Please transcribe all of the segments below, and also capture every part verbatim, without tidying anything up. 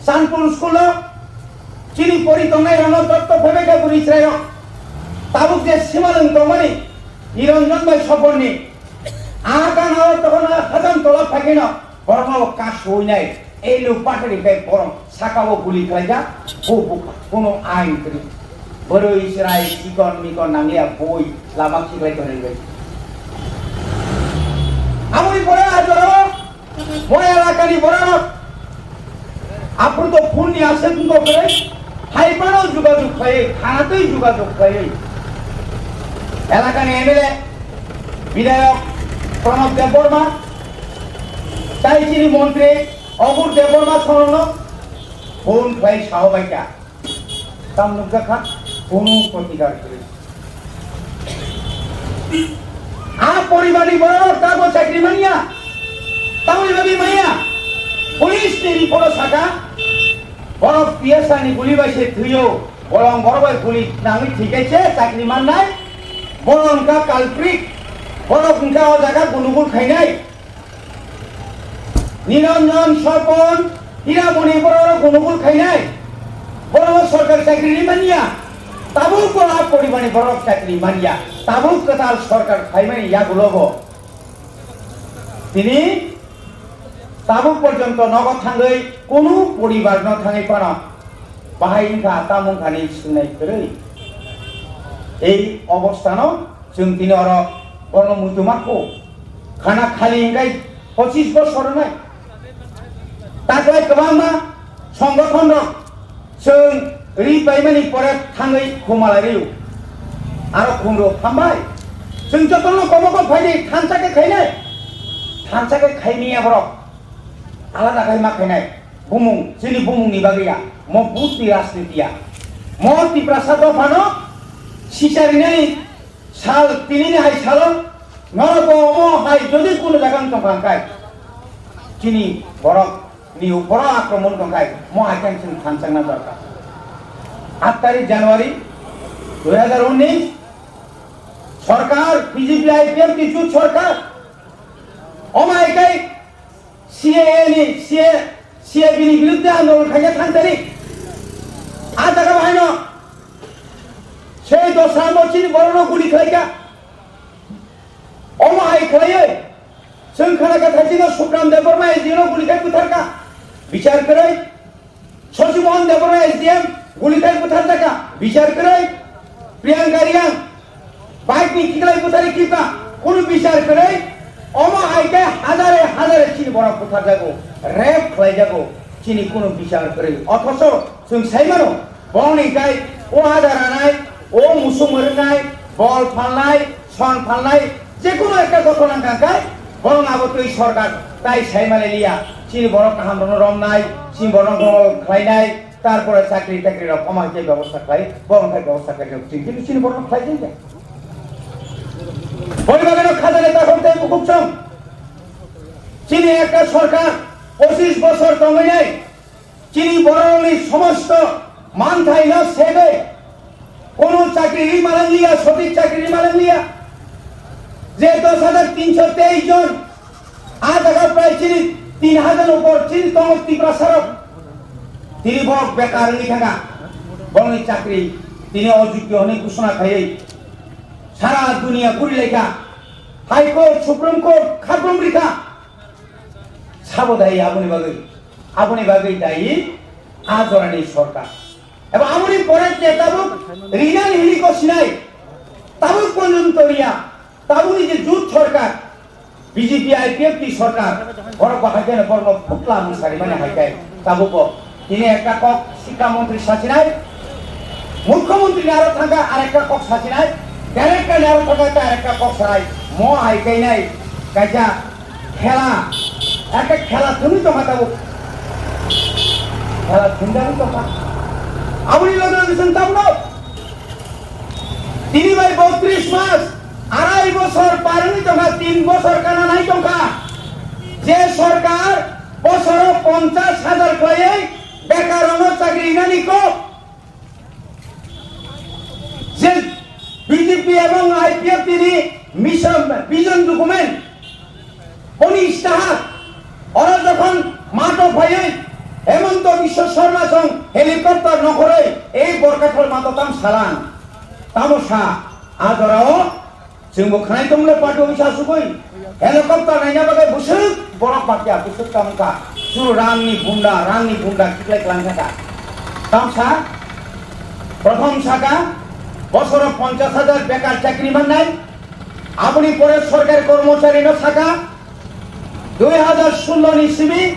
Tanpur school o chini pori tongnai rano jotto phaibai kha bwrwi chwrai rok. Tabuk je simalwng tongmani Niranjan bai Soporni a gana o tokona hajam tola phaikeno borokno kasui nai. Elo battery bai borok saka o guli khlaijak, bo bukha, kono ain kwrwi. Bwrwi chwrai chikon mikon nangya boi lama khiklai tonwi bai. Aboni pore a jorao Bo elakani borok aphuru to phone ni aswk wngkok kwrwi, hai phano jogajog khlaiwi, thanatwi jogajog khlaiwi. Elakani M L A, bidhayok Pranab Debbarma, tai chini montri Obur Debbarma songno phone khlai sao bai kha. Tam nukjakha, kunu protikar kwrwi. A poribarni borok tamo chakri manya, tamoni bagwi manya. Police ni report o saka, borok P S R ni guli bai se thwiyo, bolong borok bai guli nangwi thwikai se chakri mannai, borok wngkha culprit, borok wngkha o jaga gunugul khainai. Niranjan, Sopon, Hiramoni borok gunugul khainai. Borok sorkar chakri ri manya. Tabuk bo a poribani borok chakri manya. Tabuk kwtal sorkar khaimani yagulo bo. Tini tabuk porjonto nogo thangwi kunu poribar no thangwi phano. Bahai wngkha, tamo wngkha ni swngnai kwrwi. Ei obostano Chwng tini oro bono muitu ma kho. Khana khali hingkai pochis bosor wngnai. Taklai kwbangma songgothon rok chwng ri paimani pore thangwi khumala rio. Aro khumro phambai. Chwng jotono komo kok phaidi thansa khe khainai. Thansa khe khaimiya borok. Alada khai ma khainai. Bumung, chini bumung ni bagwi ya. Mo buti rajniti ya. Mo Tiprasa dophano sicharinani Sal tinini hai salo norok bo omo hai jodi kuno jaga wng tongkha hwnkhe chini borok ni uporo akromon tongkhai mo hai khe chwng thansa wngna dorkar. Aat tarik January dui hazar unnish sorkar B J P I P F ni jut sorkar omo hai khe C A A ni, C A, C A B ni biruddhe andolon khaina thang tari. A jaga bahaino sei dosa mo chini borokno guli khlaikha. Omo hai khlaiwi chwng khana kha thaisino Sukram Debbarma S D O no guli khai butharkha. Bichar kwrwi. Shashi Mohan Debbarma S D M guli khai butharjakha, bichar kwrwi. Priyanka Reang bike ni khiklai buthari khipkha, kunu bichar kwrwi. Omo hai khe hazare hazare chini borok butharjago, rape khlaijago, chini kunu bichar kwrwi. Othocho chwng sai mano, bongni kai o ada ranai, o musung mwrwngnai, bol phalnai, Son phalnai, je kono ekta joto nang kha khe, borok abo twi sorkar tai sai mani liya. Chini borok kaham rokno romnai, chini borok no khlainai, tarpore chakri takri rok omo hai khe bebosta khlai, borok hai bebosta khlai rok chini, chini, chini borok no khlai jai ya. Boni bagwi no khajani takhuk tei bukhuk chong. Chini ekta sorkar pochis bosor tongwi nai. Chini borokni somosto manthaino segwi kono chakri ri malang liya, sothik chakri ri malang liya. Je dos hajar tinsho teis jon, a jaga prai chini tin hajar upor chini tongo Tiprasarok. Tini borok bekar wngwi thangkha. Borokni chakri tini ojogyo hwnwi ghosona khaiwi sara duniya gurilaikha. High Court, Supreme Court khaklum rikha. Sabo dai aboni bagwi. Aboni bagwi dayi a jorani sorkar. Eba aboni pore je tabuk rinani hini ko sinai, tabuk porjonto riya, tabukni je jut sorkar, B J P I P F ni sorkar, borok bahai khe borokno phutla mwsari mani hai khe tabuk bo. Tini ekta kok sikha montri sachinai, mukhyamantri ni aro thangkha arekta kok sachinai, director ni aro thangkha arekta kok sanai, mo hai khe nai kaisa Khela, ekta khela thwngwi tongkha tabuk. Khela thwngjagwi tongkha. Aboni loge loge chwng tabukno tini bai botris mas, arai bosor par wngwi tongkha, tin bosor kana nai tongkha. Je sorkar bosoro ponchash hajar khlaiwi bekarrokno chakri rinani kok, je B J P ebong I P F T ni mission, vision document, boni istaha, oro jokhon mato phaiwi Hemanta Biswa Sarma song helicopter nokhoroi ei Borkathal mato tam salang. Tamo sa, a jorao chwngbo khnai tongmle party office asugoi helicopter naina bagwi bwswk borok bakya bwswk tamkha. Suru rangni bunda, rangni bunda khiklai klangkha. Tamsa, prothom saka, bosoro ponchash hajar bekar chakri mannai. Aboni pore sorkari kormochari no saka, dui hajar sullo ni simi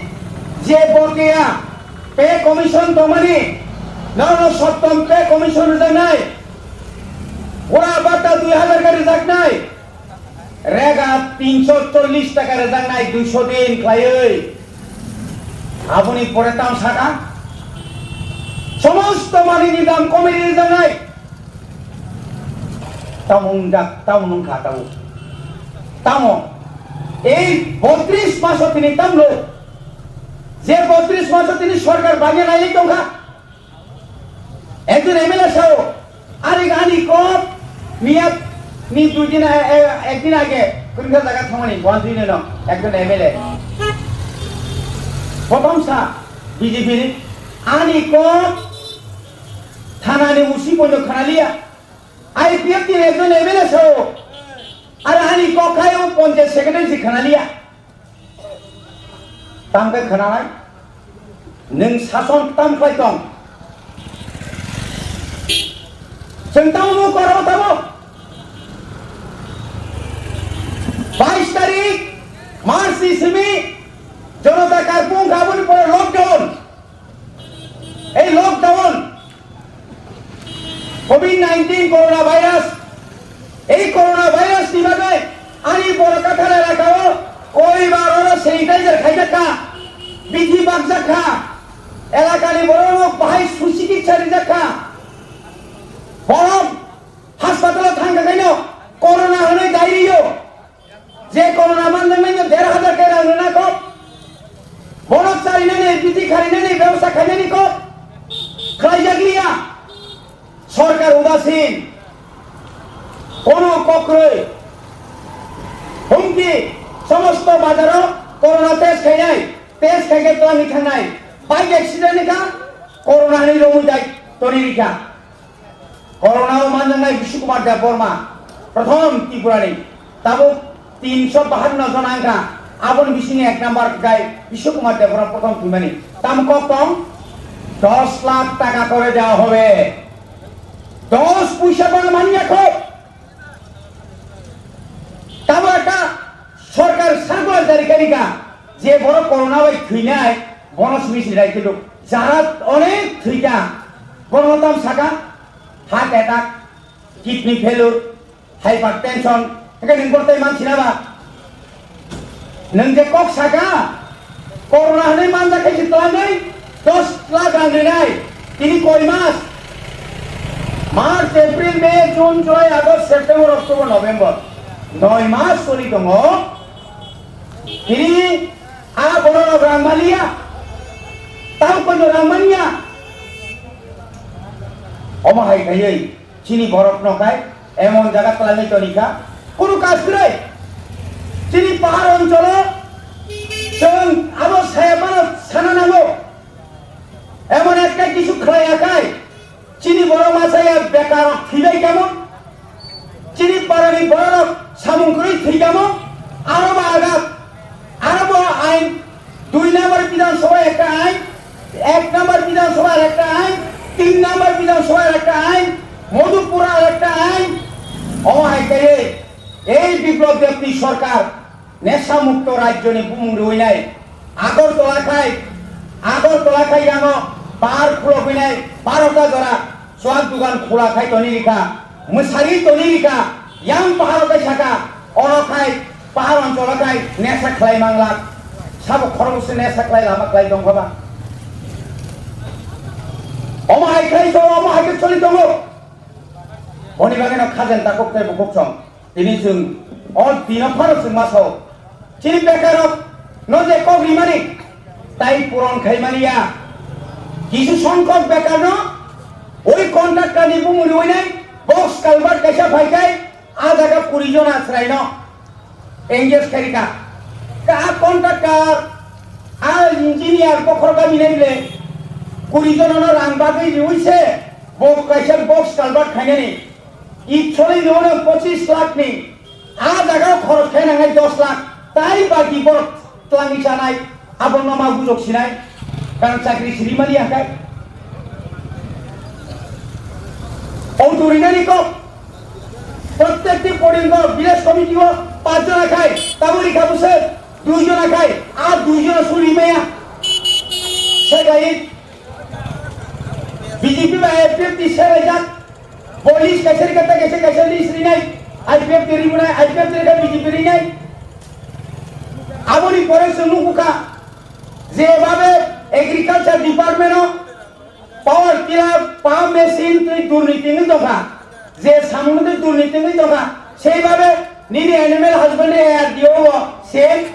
je bokeya pay commission tongmani, nono soptom pay commission rwjaknai, pura bata dui hajar ka rwjaknai, rega tinsho chollish taka rwjaknai, duisho din khlaiwi. Aboni pore tam saka, somosto manini dam komwi rwjaknai. Tamo wngjak, tamo wngkha, tamo. Tamo, ei botris maso tini tamlo, je botris maso tini sorkar bangya nailai tongkha. Ekjon M L A sao, ari ani kok, miyat ni dui din a-, e-, ekdin age, kwrwngkha jaga thangmani, bonjui no, ekjon M L A. Kotom sa, B J P ni, ani kok, thanani usi poino khanaliya. I P F ni ekjon M L A sao, ar ani kok khai o ponchayat secretary si khanaliya. Tang khe khananai? Nwng sason tam khlai tong. Chwng tamo koro tamo. Bais tarik March ni simi Janata Karpung aboni pore lockdown. Ei lockdown, covid nineteen corona virus, ei corona virus ni bagwi ani Borkathal elaka o koi bar oro sanitizer khaijak kha, bithi bakjak kha, elaka ni borok rok bahai suchikitsa rijak kha, borok hospital o thang kha khaino corona hwnwi dai rio. Je corona manjaknaino der hajar khe rang rwna kok. Bono charinani, bithi kharinani bebosta khainani kok. Khlaijak liya. Sorkar udasin. Kono kok kwrwi. Humki somosto bazaro corona test khainai. Test khaikhe twlangwi thangnai. Bike accident wngkha, corona hinwi romwi dai toni rikha. Corona o manjaknai Bishnu Kumar Debbarma, prothom Tripura ni, tabuk tinsho bahanno jon wngkha, aboni bisingni ek number khe Bishnu Kumar Debbarma prothom thwimani. Tamo kok tong? Dos lakh taka kore dewa hobe. Dos puisa bana manya kho. Tamo ekta sorkar circular jari khaikha, je borok corona bai thwinai, bono simi sini rai khiluk. Jara onek thwikha, bono tam saka, heart attack, kidney failure, hypertension, hake nwng bortai mansi na ba? Nwng je kok saka, corona hwnwi manjak khe se twlangwi dos lakh rang rinai, tini koi mas? March, April, May, June, July, August, September, October, November, noi mas choli tongo. Tini a borok rang maliya, tamo koino rang manya. Omo hai khaiwi chini borok no khai emon jaga twlangwi toni kha, kunu kaj kwrwi. Chini pahar oncholo chwng abo saya mano sana nango. Emon ekta kisu khlaiya khai, chini borok masa ya bekar rok thwibai kamo, chini parani borok rok samung kwrwi thwi kamo, aro ba agat, aro bo ain, dui number Bidhan Sabha ekta ain, ek number Bidhan Sabha ekta ain, tin number Bidhan Sabha ekta ain, Madhupur ekta ain, omo hai khe ei Biplab Debni sorkar Nesa mukto rajyoni bumung rwinai Agartala khai, Agartala khai yano bar khulogwinai barota jora chuak dugan khula khai toni rikha, mwsari toni rikha, yang paharo khai saka, oro khai pahar oncholo khai nesa khlai manglak, sabo khorokse nesa khlai lama khlai tongkha ba. Omo hai khai so, omo hai khe choli tongo. Boni bagwi no khajen takuk tei bukuk song. Tini chwng o dino phano chwng ma sao, chini bekarrok no je kok rimani tai puron khai mani ya. Kisu songkhok bekarno oi contractor ni bumung riwi nai box culvert kaisa phai kai a jaga kuri jona chwraino engage khai rikha. Ka a contractor, a engineer bokhorok gami nai le Kuri jonono rang bagwi riwi se bo kaisa box culvert khainani. It solwi riwono pochis lakh ni. A jaga o khorok khe nangnai dos lakh. Tai baki borok twlangwi chanai. Abo no ma bujok sinai. Karon chakri siri mani akai. Auto rinani kok. Prottekti podingo village committee o pach jona khai. Taburi kha bwswk. Dui jona khai, a dui jona suri maya. Sai bai B J P bai I P F T sai bai jak. Police kaisa ri kata kaisa kaisa list rinai. I P F T ri munai, I P F T ri kha B J P rinai. Aboni pore chwng nukha je babe agriculture department o Power tiller, pump machine twi durniti wngwi tongkha. Je samung twi durniti wngwi tongkha. Sei babe nini animal husbandry A R D O o se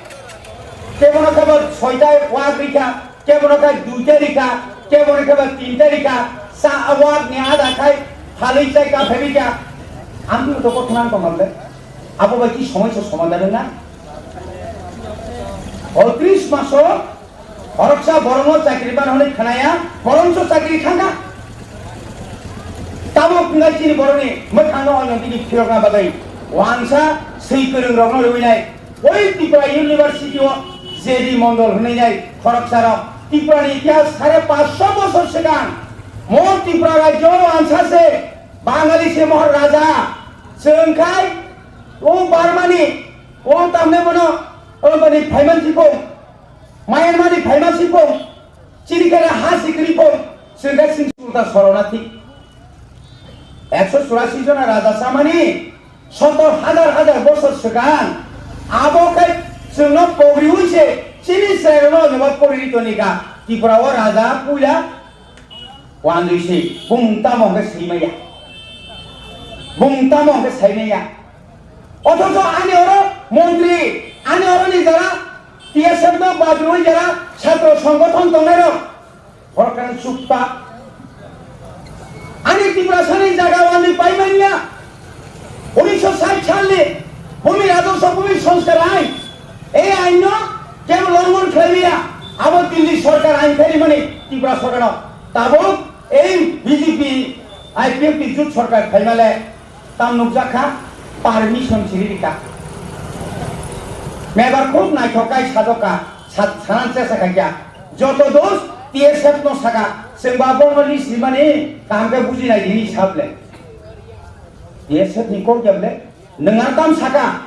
kebono khe bo soita wak rikha, kebono khe duita rikha, kebono khe bo tinta rikha. Sa wak ni ada khai phalwi chai ka phebi kha. Amtwi to kothoma tongkha le. Abo bai ki somoi se somadan wngna? O tris maso Khoroksa borokno chakri ban hwnwi khnaya, borokso chakri thangkha. Tabuk wngkha chini borokni mwkhangno oino digi phirokna bagwi wansa swi kwrwngrokno rwinai. Oi Tripura University o J D Mondol hwnwi nai khoroksarok Tripurani itihas sare panchsho bosor swkang mo Tripura rajyo o wansa se Bangali se mohor raja chwng khai o Barmani o tamne bono o bani phaiman thikong. Myanmar ni phaima sipung, chini khe ha sikri pung, chwng khe sing sulta sorona thik. Ekso churasi jona raja chamani, sotor hajar hajar bosor swkang, abo khe chwngno pogriwi se chini chwrairokno numa pogri toni kha. Tripura o raja puila Wanjui se, bung tamo hwnkhe sai maya. Bung tamo hwnkhe sai maya. Othocho ani oro montri, ani oro ni jara T S F no badrwi jara chhatro songgothon tongnai rok. Horkang chukpa. Ani Tiprasa ni jaga wanjui pai manya. Unisho sait salni Bhumi Rajoswa Bhumi Sanskar Ain, ei ainno kebo longhon khlaiya, abo Delhi sorkar ain khaimani Tripura sorkarno. Tabuk ei B J P I P F T jut sorkar khaimale tam nukjakha, permission chiri rikha. Mebar khub naithok kai sajokha, sa-, sanan chesa khaikha. Joto dos T S F no saka, chwngba bono list rimani kaham khe bujinai dini sable. T S F ni kok ya ble? Nwnga tam saka?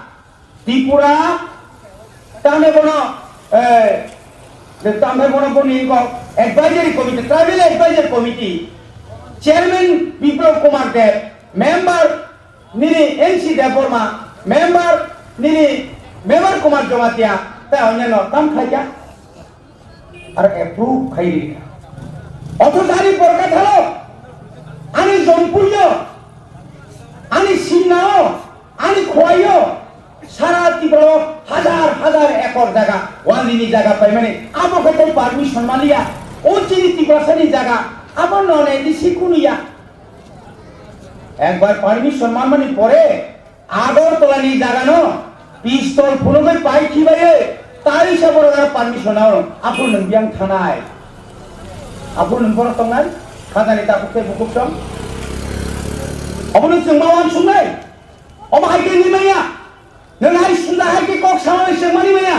Tripura, tamo bono, eh, tamo bono boni ko advisory committee, tribal advisory committee, chairman Biplab Kumar Deb, member nini N C Debbarma, member nini Mevar Kumar Jamatia, tai onno tam khaikha. Ar approve khai rikha. Othocho ani Borkathalo, ani Jompuio, ani Simnao, ani Khwaio, sara Tripura o hajar hajar ekor jaga, wanjini jaga paimani, abo khe tei permission maliya, o chini Tiprasani jaga, abo non A D C kunuya. Ekbar permission manmani pore, Agartala ni jaga no pistol phunugwi pai khibai, tari sa borok aro permission nao, aphuru nwng biyang thanai. Aphuru nwng borok tongnai, khajani takhuk tei bukhuk tong. Obono chwng ma uansuknai. Omo hai khe hinwi manya. Nwng hai suda hai khe kok samani chwng mani manya.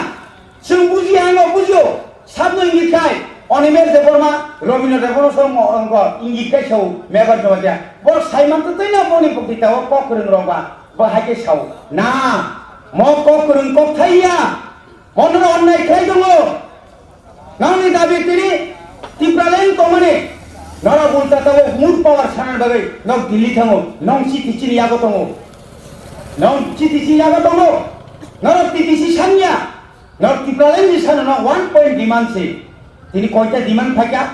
Chwng bujiya, ano bujio. Sabno ingit khai, Animesh Debbarma, Rabindra Debbarma song mo-, ongko, ingit khai sao, Mevar Jamatia. Borok sai man twi na boni bwkti tao kok kwrwng rok ba, bo hai khe sao. Na, mo kok kwrwng kok thai ya. Mo no onnai khai tongo. Nangni dabi tini Tipraland tongmani. Nora ulta tao mood power sanan bagwi, nok Delhi thango, nong chithi chini yago tongo. Nong chithi chini yago tongo. Nora T T C sanya. North Tipraland ni sano no one point demand se. Tini koita demand phaikha?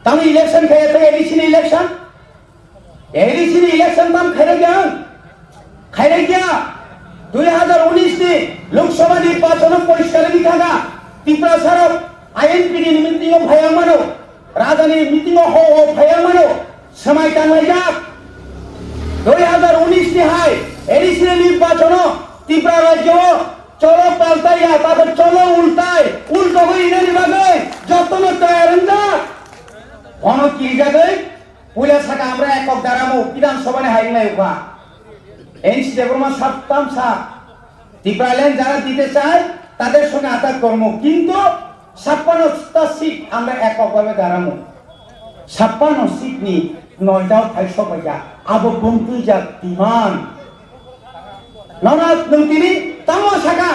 Tamo election khaiya tei A D C ni election? A D C ni election tam khairokya ang? Khairokya. Dui hazar unis ni Lok Sabha nirbachon o poriskar wngwi thangkha. Tiprasa rok I N P D ni meeting o phaiya mano. Rajani meeting o ho ho phaiya mano. Swmai tanglaijak. Dui hazar unis ni hai A D C ni nirbachon o Tripura rajyo o Cholo paltai ya, tate cholo ultai, ulto goi inani bagwi, jotono tayar wngjak. rijagwi puila saka আমরা একক দাঁড়াবো বিধানসভার হাইং নাই উখা। এনসি দেবর্মা সাপ্তাম সা ত্রিপুরাল্যান্ড যারা দিতে চায় তাদের সঙ্গে আতাত কর্ম, কিন্তু ছাপ্পান্নটা সিট আমরা এককভাবে দাঁড়াবো। ছাপ্পান্ন সিট নি নয়টাও থাই সবাইয়া আবো বন্তুই যাক demand. Norok nwng tini tamo saka,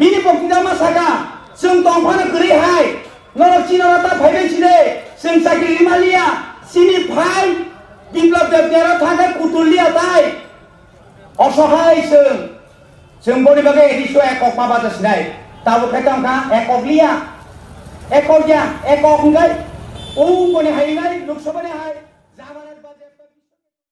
bini bokti tamo saka, chwng tongphano kwrwi hai, norok chini oro ta phaibai chide, chwng chakri rima liya, chini phai, Biplab Debbarma thangkhe kutul liya tai, osohai chwng, chwng boni bagwi A D C o ekok ma baja sinai, tabuk khe tongkha ekok liya, ekok ya, ekok hwnkhe, o boni hai nai, Lok Sabha ni hai.